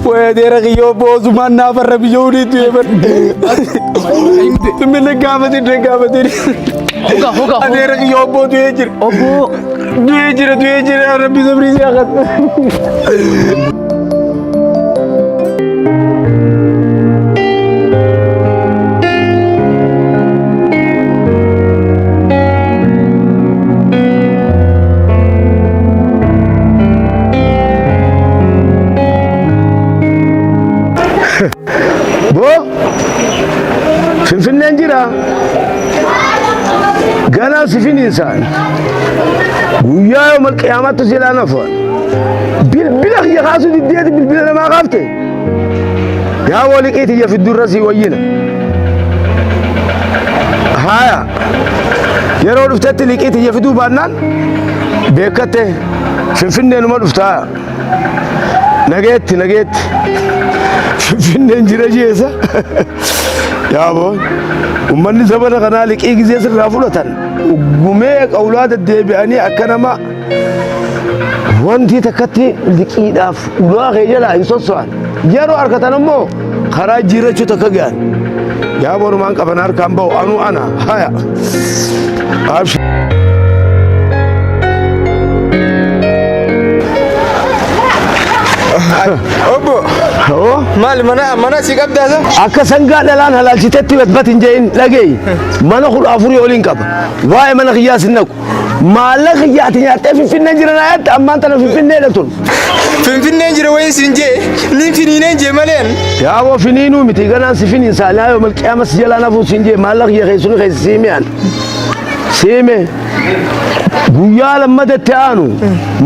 Wayadeera kiyyoo boozumaan naafarra biyyoo uniitu eeban. Mille gaafatin na gaafatin. Hoga hoga. Adeera kiyyoo obboo du'ee jira. Obbo. Du'ee jira du'ee jira rabbi sabrii si haa Boo Finfinneen jira. Ganaa si finiinsaan. Guyyaa yoo malqiyaamaatti si ilaa nafa. Bilbila kiyya kaasuu diddeeti bilbila namaa kaafte. Yaa waliqii tiyya fiddurra sii wayyina. Haaya. Yeroo dhuftetti liqii tiyya fiduu baannaan beekatte Finfinneenuma dhuftaa. Nageetti nageetti. Finfinneen jira jeesa. Yaaboo uummanni zabana kanaa liqii gizee sirraa fudhatan gumee qawlaa deddeebi'anii akka nama wanti takkatti liqiidhaaf ulaa kee jalaa hin sosso'an. Yeroo argatan ammoo karaa jijjiirrachuu takka ga'an. Yaa borumaan qaban harkaan ba'u anuu ana haya. Abshir. Obbo, Oo. maali mana mana si qabdaa sa? Akka sangaa dhalaan halaalchitetti batbat hin je'in dhaga'i. Mana 14 oliin qaba. Waa'ee mana kiyyaas hin naqu. Maallaqa kiyya ati nyaattee Finfinnee jira naa jette ammaan tana Finfinneedha tun. Finfinneen jira wayiin siin jee niin finiineen jee maleen. Yaa boo finiinuu miti ganaan si finiinsa alaa yoo malqiyaama si jalaa nafuu siin jee maallaqa kiyya keessuni keessa siime an. Siime guyyaa lammata itti aanu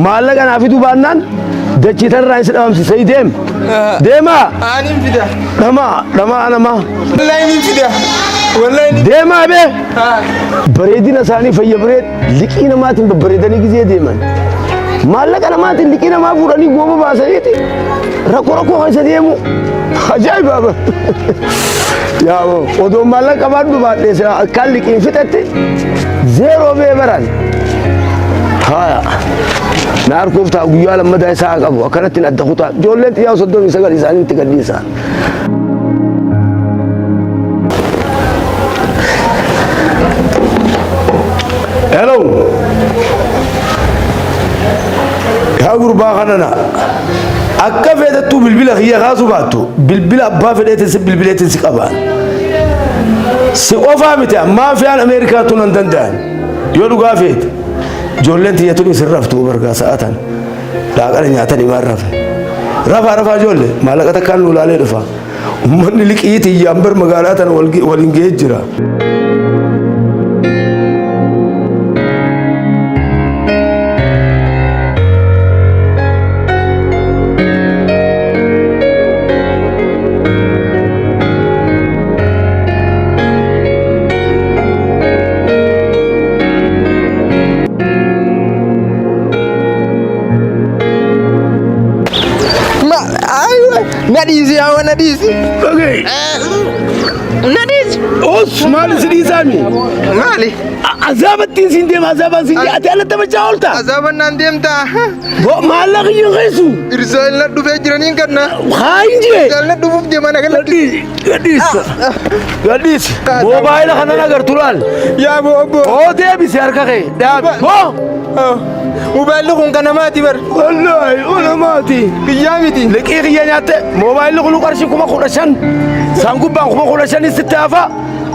maallaqa naa fiduu baannaan dachii tanarraa hin si dhabamsiisa deem. Deemaa Aaniin fida. dhamaa dhamaa namaa. Wallaahi niin fida. Wallaahi niin. Deemaa bee. Bareedina isaanii fayya bareed liqii namaatiin babbareedanii gizee deeman. Maallaqa namaatiin liqii namaa fuudhanii gooba baasaniiti rakkoo rakkoo keessa deemu. Ajaa'iba! Yaa odoo maallaqa qabaadhu baadhee silaa akkaan liqiin fixetti zeeroo bee baran. Haaya. Na harkuuf ta'a guyyaa lammataa isaa haa qabu akkanatti adda kutaa. Ijoolleen xiyyaa 39 isaanii itti gadhiisa. Hello. Yaa gurbaa kana na akka feetettuu bilbila kiyya kaasuu baattu bilbila abbaa fedheetiin si bilbileetiin si qabaan. Si qofaa miti maafiyaan Ameerikaa tun hin danda'an yoo dhugaa feete ijoolleen tiyya tun isin raftu bargaa sa'atan. Laaqana nyaatanii maal rafe? Rafaa rafaa ijoollee maallaqa takkaan nu laalee dhufa. Uummanni liqii tiyyaan bar magaalaa tana waliin ga'ee jira. Ma, aywa, na dhiisi yaa na dhiisi. Dhaga'i. Na dhiisi. Os maali si dhiisaami? Maali? Azaabattiin siin deema azaabaan siin deema ati alatti taphachaa oolta. Azaaban naan deemtaa. Bo maallaqa hin keessu. Irsaal na dhufee jiraniin kanna. Haan jee. Irsaal na dhufuuf deema na galatti. Gadhiisa. Gadhiisi. Moobaayila kanan agartu laal. Yaa boo obbo. Oo deebisi harka kee. Dhaabi. Boo. Moobaayilli kun kan namaati bar. Wallaahi kun namaati. Kiyyaa miti. Liqii kiyya nyaatte moobaayilli kun qarshii 15,000 san gubbaan 15,000 sitti hafa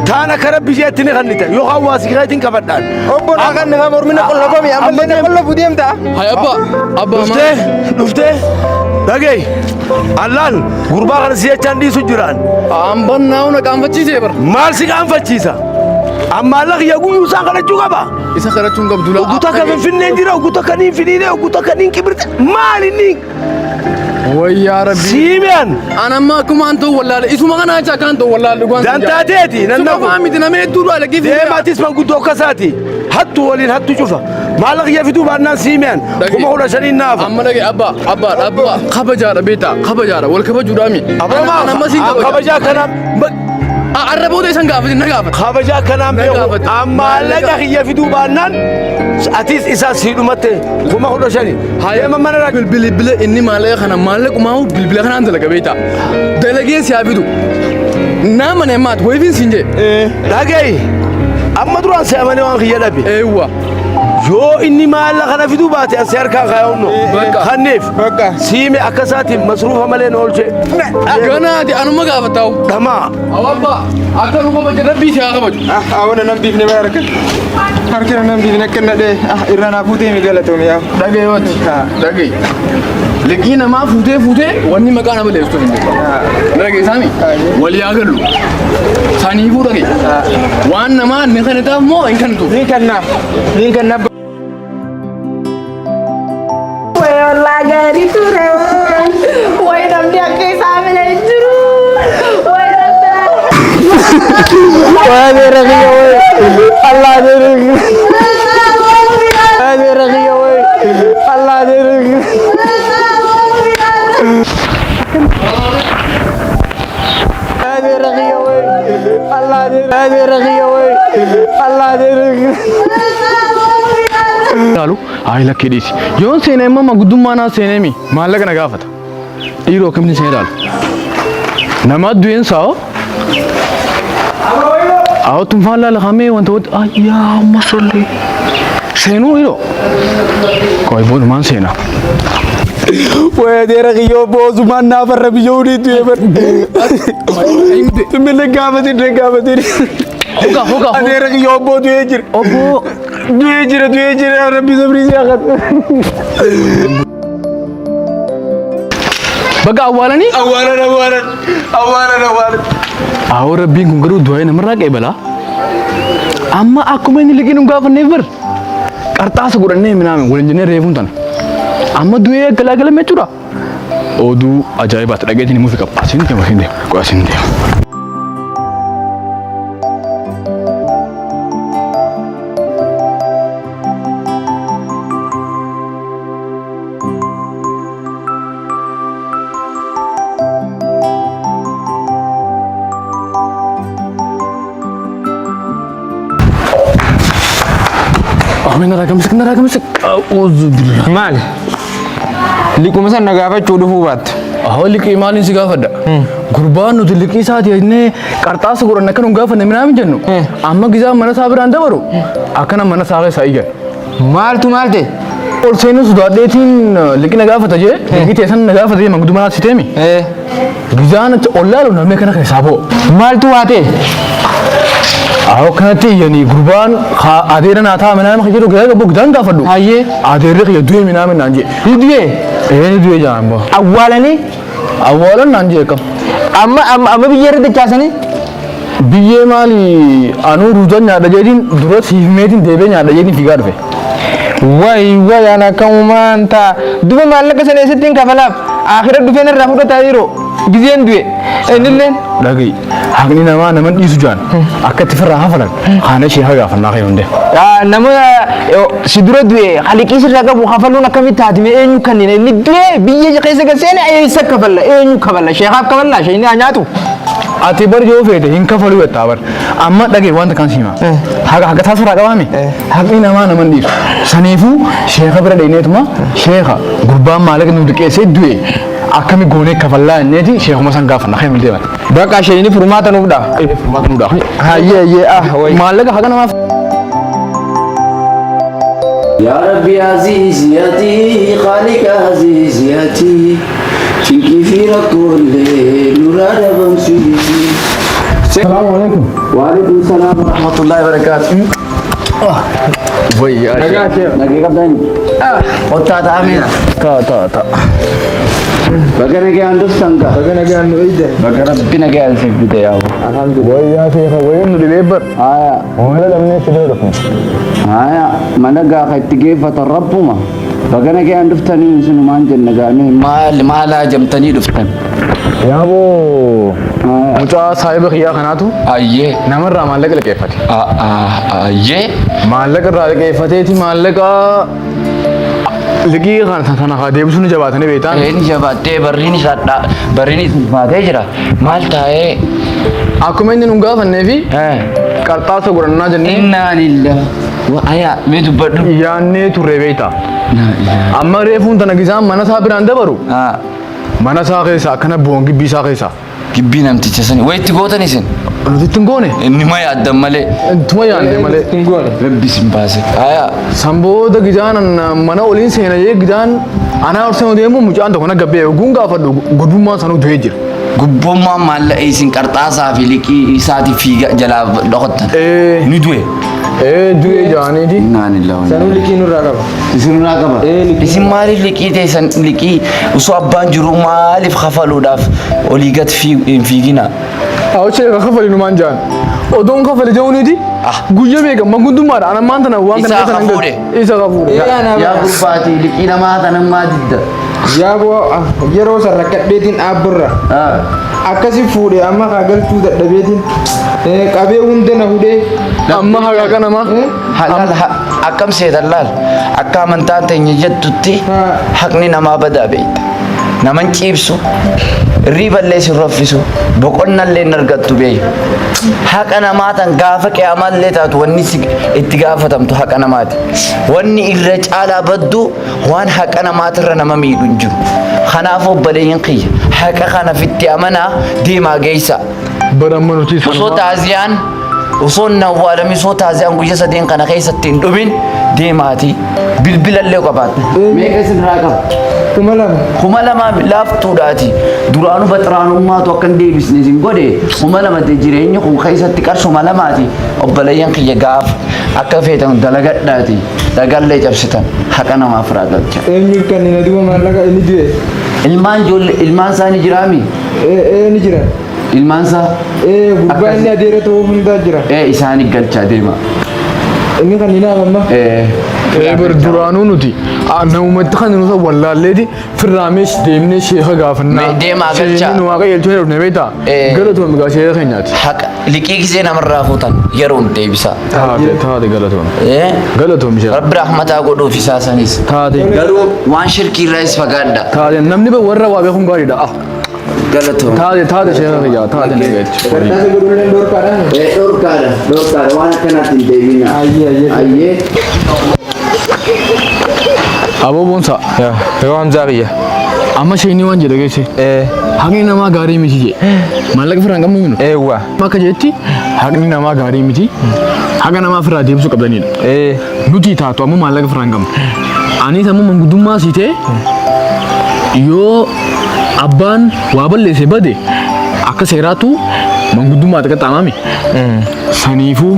taan akka rabbi isheetti ni kannite yookaan waa si keetiin qabadhaan. Obbo naa kan nama mormina qollofame ammallee na qollofu deemta. Hay abba abba Dhuftee dhuftee dhaga'i allaan gurbaa kana si jechaan dhiisu jiraan. Amban naa na qaanfachiisee bara. Maal si qaanfachiisa? Ammaan lakiyya guyyuu isaan kadhachuu qaba. Isa kadhachuun qabdu laa. Ogu takka Finfinneen jira, ogu takka niin finiinee, ogu takka niin qibirte. Maal inni? Wayyaa rabbi. Siimiyan. An amma akkuma an ta'u wallaale. Isuma kana acha akkaan ta'u wallaale dhugaan. Dantaa teeti nan Suma nafu. faa miti nama hedduu du'a lakkii fuudhee. Deematis manguddoo akka isaati. Hattu waliin hattu cufa. Maallaqa kiyya fiduu baannaan siimiyan. Dhagi. 15,000 naafa. Amma dhage abba abba abba kabajaadha beektaa kabajaadha wal kabajuudhaami. Abbaa An amma siin kabaja. kabajaa kanaa. Arra booda isan gaafatin na gaafata. Kabaja akkanaan Na beeku. gaafate. Maallaqa kiyya fiduu baannaan atis isaa sii dhumatte 15,000. Deema mana irraa. Bilbila inni maallaqa kana maallaqumaa bilbila kanaan dalaga beektaa. Dalagee si haa fidu. Naa mana maat wayifiin siin jee. Dhaga'i. Amma duraan si amanee waan kiyya dhabe. Eewwa. Yoo inni maallaqa kana fiduu baate asi harkaa kaayonno. Bakka. Kanneef. Bakka. Siime akka isaatiin masruufa malee na oolche. Ganaati anuma gaafataa'u. Dhamaa. Awwabba akka nu kabaje rabbii si haa kabaju. Awwana nan biifne bara harka. Harka nan biifne akka nadhee irraa naa fuutee mi galatoome yaa. Dhaga'i wati. Dhaga'i. Liqii namaa fuutee fuutee wanni maqaa nama leessuuf hin jiru. Dhaga'i saami. Walii haa gallu. Saniifuu dhaga'i. Waan namaa ni kanitaaf moo hin kanitu? Niin kannaaf. Niin kannaaf. Wallaa gaarii ture. Wayi namni akka isaa bira hin jiru. Wayi namni. Waa adeera kiyya wayi. Allah adeera kiyya. Adeera kiyya wayi. Allah adeera kiyya. Adeera kiyya wayi. Allah adeera adeera kiyya wayi. Allah adeera kiyya. Ilaalu ayi lakkee dhiisi. Yoon seenee immoo maguddummaa naa seenee mi maallaqa na gaafata. Dhiiroo akkamitti seenee ilaalu? Nama du'een saa'o. Awo tunfaan laala kamee wanta wanta ayyaa masallee. Seenuu dhiiroo. Qoy boodumaan seenaa. Wayi adeera kiyya obbo Ozumaan naafarra biyya hunii du'e bar. Mille gaafatin na gaafatin. Hoga hoga. Adeera kiyya obbo du'ee jira. Obbo. Du'ee jira du'ee jira rabbi sabrii si haa kadhu. Baga awwaalanii. Awwaalan awwaalan awwaalan awwaalan. Awoo rabbiin kun garuu du'aa namarraa qeebala. Amma akkuma inni liqii nu gaafanneef bar qarxaasa godhannee minaamin waliin jennee reefuun tana. Amma du'ee galaagalame jechuudha. Oduu ajaa'ibaati dhageetiin himuufi qaba. Asiin deema asiin deema qoy asiin deema. Ameen narraa gamsik narraa gamsik. A'uuzu billah. Maali? Liquma sana gaafachuu dhufuu baatte. Ahoo liqii maaliin si gaafadha? Gurbaan nuti liqii isaati jennee qarxaasa godhanne akka nu hin gaafanne minaamin jennu. Amma gizaan mana isaa biraan dabaru akkana mana isaa keessaa iyyan. Maaltu maal ta'e? Ol seenuu sodaadheetiin liqii na gaafata jee liqii teessan na gaafata jee manguddummaa naatti siteemi. Gizaan achi ol laalu namni akkana keessaa bo'o. Maaltu waa ta'e? Ahoo kanatti iyyanii gurbaan adeera naa ta'a minaamin kan jedhu gizaan gabbu gizaan gaafadhu. Hayyee. Adeerri kiyya du'e minaamin naan jee. Ni du'e? Ee ni du'e jaan boo. Awwaalanii? Awwaalan naan jee akkam. Amma amma amma biyya irra dachaasanii? Biyyee maali anuu ruuzan nyaadha jeetiin dura siif meetiin deebi'ee nyaadha jeetiin fiigaa dhufe. Way way ana akkamumaan ta'a. Duba maallaqa sana eessatti hin kafalaaf? Aakhira dhufee narraa fudhataa yeroo gizeen du'e. Innilleen. Dhaga'i haqni namaa naman dhiisu jaan akka itti firraa hafalan haana ishee hagaafannaa kan hundee. Nama si dura du'e haliqii sirraa qabu kafaluun akkamitti taati mee eenyu kanneen inni du'e biyya keessa gad seene eessa kafalla eenyu kafalla sheekaaf kafalla sheekni haa nyaatu. Ati bar yoo feete hin kafaluu jettaa bar. Amma dhaga'i wanta kan siima. Haqa haqa isaa sirraa qabaame haqni namaa naman dhiisu. Saniifuu sheeka bira dheyneetuma sheeka gurbaan maallaqa nu liqeessee du'e akkami goonee kafallaa jenneeti sheekuma san gaafanna kan deeman. Bakka sheekni furmaata nuuf dha. Furmaata nuuf dha. Hayyee hayyee ah wayi. Maallaqa haqa namaaf Yaa Rabbi aziiziyati Khaaliqa aziiziyati cinqii fi rakkoolee nurraa dhabamsiisi. Salaamu alaikum. Waalaikum salaam wa rahmatullahi wa barakaatuh. Wayyaa. Nagee qabdani? Kottaa taa'amee. Ta ta ta. Baga nagaan dhuftan kaa. Baga nagaan nu eeydan. Baga Rabbi nagaan isin fide yaa bu. Wayyaa sheeka wayii nu dhibee bar. Haya. Oomishla dhabnee si bira dhufne. Haya mana gaafa itti geeffatan Rabbuma. Baga nagaan dhuftanii isinumaan jenna gaamee maal maalaa jamtanii dhuftan. Yaaboo Haya. mucaa saahiba kiyyaa kanaatu Ayyee. namarraa maallaqa liqeeffate. Ayyee. Maallaqa irraa liqeeffateeti maallaqa liqii kana sana haa deebisuu ni jabaatanii beektaan. Inni jabaattee barriin isaa barriin isaa ulfaatee jira. Maal taa'ee Akkuma inni nun gaafannee fi qarxaasa godhannaa jennee Innaa lillahi. Wa ayaa mee dubbadhu. yaannee turre beekta. Amma reefuun tana gizaan mana isaa biraan dabaru mana isaa keessa akkana bu'an gibbii isaa keessa. Gibbii namticha sani. Wayitti gootan isin. Nuti itti hin goone. Inni ma yaaddan malee. Ittuma yaanne malee. Rabbi isin baase. Ayaa. San booda gizaan mana oliin seena jee gizaan anaa ol seenuu deemu mucaan tokko na gabbee oguun gaafadhu gudummaan sanuu du'ee jira. Gubbummaan maallaqa isin qarxaasaa fi liqii isaatiif fiiga jalaa dhokattan. Ee. Ni du'e. Ee du'ee jaaniiti. Innaa lillahi wa innaa Sanuu liqii nurraa qaba. Isinirraa qaba. Isin maaliif liqii teessan liqii osoo abbaan jiru maaliif kafaluudhaaf olii gad hin fiigina? Awwa sheeka kafali numaan jaan. Odoon kafali jechuuniti guyya meeqa mangudummaadha ana ammaan tana waan kana Isaa keessa nan ka fuudhe. galu. Isa ka fuudhe. Yaa gurbaati liqii namaa tanan maa didda? Yaa boo yeroo san rakkadheetiin dhaabburra. Akkasi fuudhe amma kaa galchuu dadhabeetiin qabee hunda na hudhee. Amma haqa namaa. Laal akkam seetan laal akka amantaan teenya jettutti haqni namaa badaa beekta. Naman ciibsu riiballee sin raffisu boqonnallee hin argattu beeku. Haqa namaa tan gaafa qiyaamallee taatu wanni si itti gaafatamtu haqa namaati. Wanni irra caalaa baddu waan haqa namaatirra nama miidhu hin jiru. Kanaaf obboleeyyan kiyya haqa kana fitti amanaa deemaa geessaa. Bara amma nuti Osoo taaziyaan osoo hin awwaalamin osoo taaziyaan guyya sadeen kana keessatti hin dhumin deemaati bilbilallee qabaadha. Meeqa isinirraa qaba? 2000. 2000 laaftuudhaati. Duraanuu baxiraanummaatu akka hin deebisne isin godhe 2000 ta'e jireenyi kun keessatti qarshuma lamaati. Obboleeyyan kiyya gaafa akka feetan dalagadhaati. Dhagallee cabsitan haqa namaaf irraa galcha. Eenyuuf kennina duuba maallaqa inni du'e? Ilmaan ijoollee ilmaan isaanii jiraami? Ee ee ni jira. Ilmaan isaa? Ee gurbaa inni adeera ta'uuf hundaa jira. Ee isaanii galchaa deema. Inni kan hin amma. Ee. Ee bar duraanuu nuti namumatti kan nuti wallaalleeti firraamee deemnee sheeka gaafannaa. Mee deemaa galchaa. Sheekni nu waaqa jechuun dhufne beektaa? Ee. Galatoom egaa sheeka keenyaati. Haqa liqii gisee namarraa fuutan yeroon deebisaa. Taate taate galatoom. Ee. Galatoom sheeka. Rabbi rahmataa godhuuf isaa sanis. Taate. Garuu waan shirkii irraas fagaadha. Taate namni warra waa beekuun gaariidha. Ah. Galatoom. Taate taate sheeka kiyyaa taate ni jechuudha. Gargaarsa godhuun dhorkaadhaan. Ee dhorkaadha dhorkaadha waan akkanaatti hin deebina. Ayyee ayyee. Ayyee. Aboo boonsaa. Yoo Hamzaa kiyya. Amma sheekni waan jedhe geesse. Haqni namaa gaarii miti jedhe. Maallaqa firaan qabnu minu. Eewwa. Akka jetti haqni namaa gaarii miti. Haqa namaa firraa deebisuu qabdanidha. Ee. Nuti taatu ammoo maallaqa firraa hin qabnu. Anis ammoo manguddummaa sii ta'e yoo abbaan waa balleesse bade akka seeraatu manguddummaa xiqqaxaamami. Saniifuu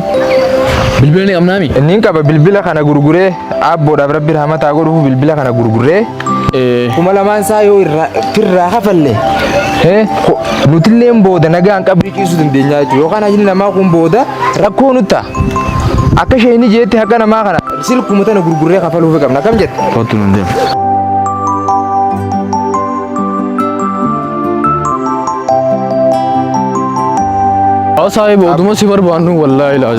bilbila ni qabnaami. Inni hin qaba bilbila kana gurguree aabboodhaaf rabbi rahmataa godhuuf bilbila kana gurguree 2000 isaa yoo irraa firraa kafalle nutilleen booda nagaan qabrii ciisuu dandeenya jechuudha. Yookaan hajni namaa kun booda rakkoo nutta. Akka isheen jeetti haqa namaa kana silkuma tana gurgurree kafaluufi qabna. Akkam jette? Kottu nun deema. Saahiba oduma si barbaannu wallaahi laa.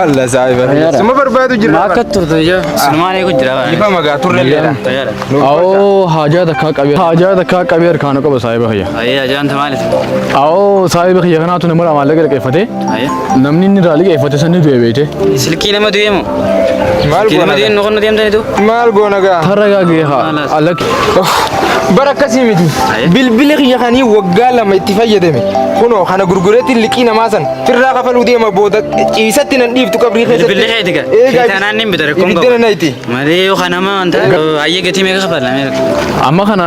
Alla saahiba. Suma barbaadu jirra. Akka turte ija sinumaan eegu jira. Ifa magaa turre leedha. Awoo haajaa takkaa qabee haajaa takkaa qabee harkaan qaba saahiba kiyya. Ayyee ajaan maaliif? Awoo saahiba kiyya kanaatu nama maallaqa liqeeffate Ayyee. namni inni irraa liqeeffate sanni du'e beekte. Silkii nama du'e moo? Maal Silkii nama goona du'e gaa? nu qonnu deemtanitu? Maal goona gaa? Tarragaa gahee haa alakki. Bara akkasii miti. Bilbila kiyya kanii waggaa lama itti fayyadame. Kunoo kana gurgureetti liqii namaa san firraa kafaluu deema booda ciisatti nan dhiiftu qabrii keessatti. Bilbilli keeti gaa? Eegaa Sheexanaan ni bita rakkoon ibidda nan hayti. Malee yoo kanama wanta ayyee gatii meeqa kafala meeqa? Amma kana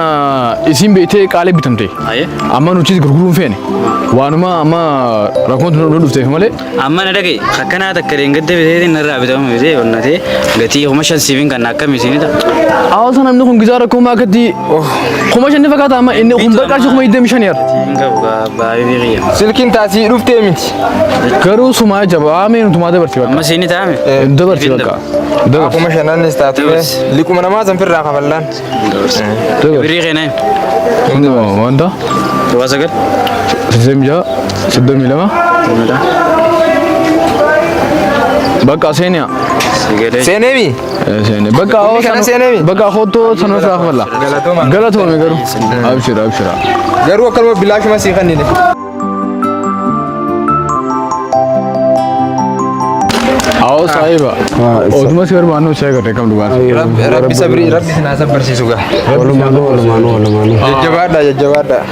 isin beektee qaalii bitamte. Ayyee. Amma nutis gurguruu hin feene. Waanuma amma rakkoon nu dhufteef malee. Amma na dhaga'i akkanaa takka deengadda biteetiin narraa bitamu bitee onnatee gatii 5000 siifin kan akkam isinii ta'a. Hawaasa namni kun gizaa rakkoo maa akkatti 5000 ni fakkaata amma inni kun qarshii 25,000 yaara. Hin qabu baay'ee biyya. Silkiin taasii dhuftee miti. Garuu sumaa jabaa mee nutumaa dabarsi bakka. Amma isinii ta'ame? Dabarsi bakka. Dabarsi. 5000nis taatu liquma namaa san firraa kafallaan. Dabarsi. Birrii keenaa Wanta 9. 66 32 bakka seeniya. Seeneemi. Seene bakka Kumni kana seeneemi. bakka hottoo sanuma irraa kafalla. Galatooma. Galatoome garuu. Abshira abshira. Garuu akkanuma bilaashuma sii kennine. Awoo saahiba. Oduma si barbaannu si agarre kam dhugaas. Rabbi sabrii rabbi isin haa sabbarsiisu gaa. Walumaanuu walumaanuu walumaanuu. Jajjabaadhaa jajjabaadhaa.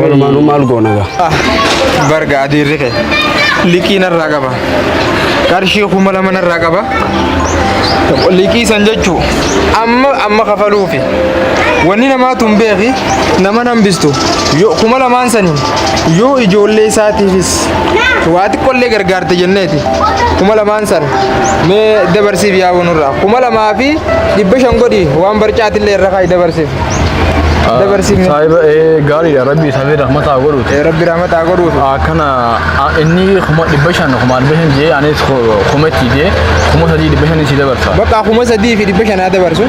Walumaanuu maal goona gaa. Barga adiirri kee liqii narraa qaba. Qarshii 2000 narraa qaba. Liqii san jechuu amma amma kafaluufi. Wanni namaa tun beeki nama hambistu yoo 2000 saniin yoo ijoollee isaatiifis waa xiqqollee gargaarte jenneeti 2000 san mee dabarsiif yaa'uu nurraa 2500 godhi waan barcaatillee irra kaa'i dabarsiif. Dabarsiif mee. Saahiba gaariidha rabbi isaaf rahmataa godhuuti. Rabbi rahmataa godhuufi. Akkana inni 500,000 500,000 jee anis kuma itti jee 3,500 si dabarsa. Bakka 3,500 dabarsu.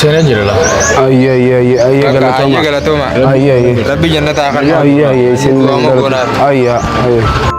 Seenee jira laa. Ayyee ayyee ayyee ayyee Bakka galatooma. ayyee galatooma. Ayyee ayyee. Rabbi jannataa kan. Ayyee ayyee isin Du'aama goonaaf. Ayyee ayyee.